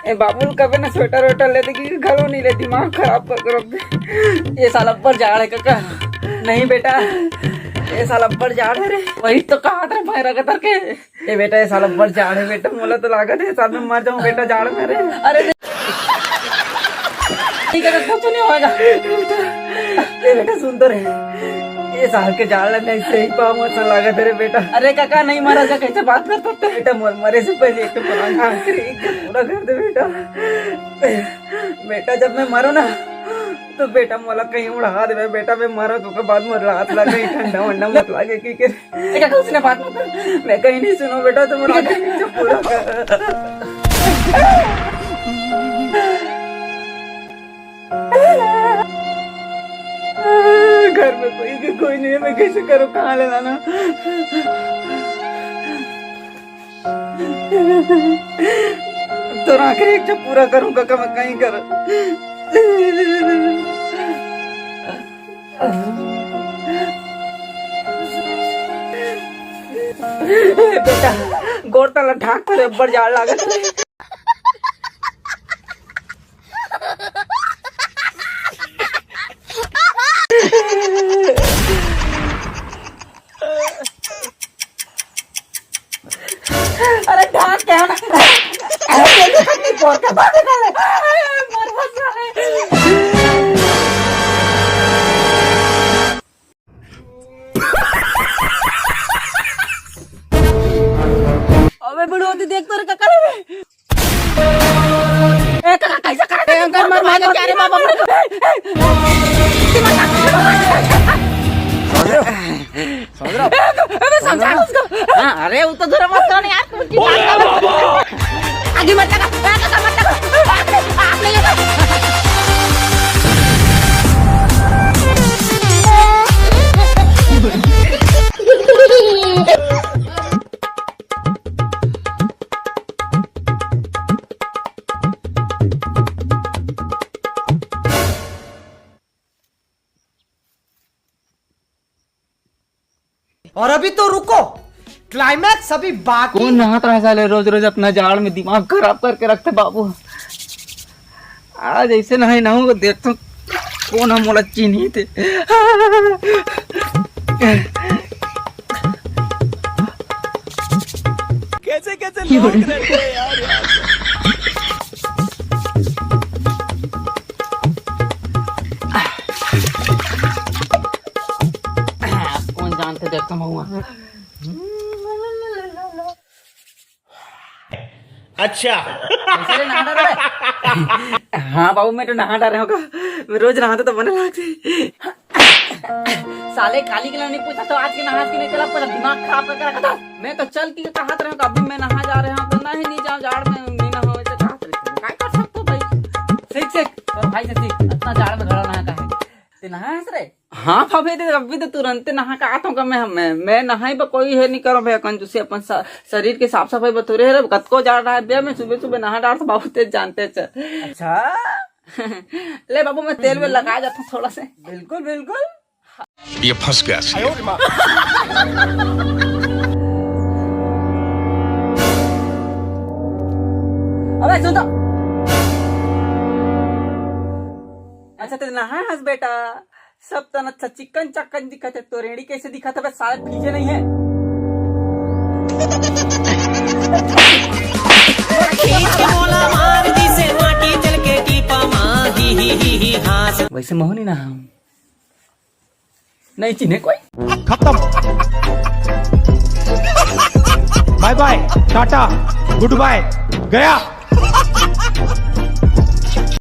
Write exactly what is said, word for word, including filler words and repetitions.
ए बाबू ल कबे ना स्वेटर वेटर ले दे, कि घलो नहीं ले, दिमाग खराब कर, कर रख दे। ये साल अब्बड़ जाड़ है कका। नहीं बेटा, ये साल अब्बड़ जाड़ है रे। वही तो कहा था मैं रगतर के। ए बेटा, ये साल अब्बड़ जाड़ है बेटा, मोला तो लागत है साल में मर जाऊं बेटा जाड़ में रे। अरे नहीं कका, कुछ नहीं होएगा। ए बेटा सुन तो रे, ये साल के जाड़ ला नहीं सही पाऊं ऐसा लागत है रे बेटा। अरे काका, नहीं मरा जा, कैसे बात करत हस? बेटा मोर मरे से पहले एक तो पलंग आखिरी एक पूरा कर दे बेटा। बेटा जब मैं मरो ना, तो बेटा मोला कहीं उड़ा देवे बेटा, मैं मरो तो के बाद मोर लात ला कहीं ठंडा वंडा मत लागे कि के। ए काका, उसने बात मत कर। मैं कहीं नहीं सुनो बेटा, तो मोर आखिरी इच्छा पूरा कर। घर में कोई के कोई नहीं है, मैं कैसे करूँ, कहाँ ले लाना? तो आखिरी इच्छा पूरा करूँ काका, मैं कहीं कर। बेटा, गोड़ तला ढाक कर अब्बड़ जाड़ लागत है। अरे ढाक क्या ना? अरे ये तो नहीं बोलता, बात कर ले। मर मत जाए। अबे बुढ़ोती देख तो रे, का करे बे? ए, का, कैसे करे? ए, अंकल, मर, मार, क्या रे, बाप रे? समझ रहे हो? समझ रहे हो? ए, अबे समझा उसको। हाँ, अरे, वो तो जरा मत करो ना यार। आगे मत लगा, ए, काका मत लगा। आप नहीं लगा। और अभी तो रुको, क्लाइमैक्स अभी बाकी। कौन नहात रहा साले, रोज रोज अपना जाड़ में दिमाग खराब करके रखते बाबू। आज ऐसे नहाई नहाऊंगा, देखता हूँ कौन हम मोला चीन्ही थे। कैसे कैसे लोग रहते हैं यार, यार। कौन जानते, देखता हूँ। अच्छा। कैसे रे, नहा डारे? हाँ बाबू, मैं तो नहा डारे हूँ का। मैं रोज नहाता तो बने लागथे। साले काली के नहीं पूछा तो आज के नहास के नहीं चला, पर दिमाग खराब करके रखा था। मैं तो चल के कहा रहे हूँ, अभी मैं नहा जा रहे हूँ तो नहीं, नहीं जाओ, जाड़ में नहीं नहाओ, ऐसे कहा रहे थे। काय कर सकते हो भाई? सीख, सीख, और भाई से सीख, इतना जाड़ में घड़ा नहा का है। ते नहा है रे? हाँ भाभी, ते अभी तो तुरंते नहा के आत हूँ का मैं, मैं, मैं नहाई बा कोई है नहीं करो भैया, कंजूसी अपन स-, शरीर के साफ सफाई बतोरे है रे, कतको जाड़ रहा है भैया, मैं सुबह सुबह नहा डार तो बाबू तेज जानते च। अच्छा। ले बाबू, मैं तेल में लगा जाता हूँ थोड़ा से। बिल्कुल, बिल्कुल। ये फंस गया सी। अबे सुन तो। अच्छा, ते नहा हस बेटा, सब तन अच्छा चिकन चकन दिखत है, तो रेड़ी कैसे दिखत है? बस साले पीछे नहीं है। खींच के मोला मार दिसे माटी जल के टीपा मा, ही, ही, ही, ही, हाँस। वैसे मोहनी ना हम नहीं चिन्हे कोई। खत्म। बाय बाय, टाटा, गुड बाय, गया।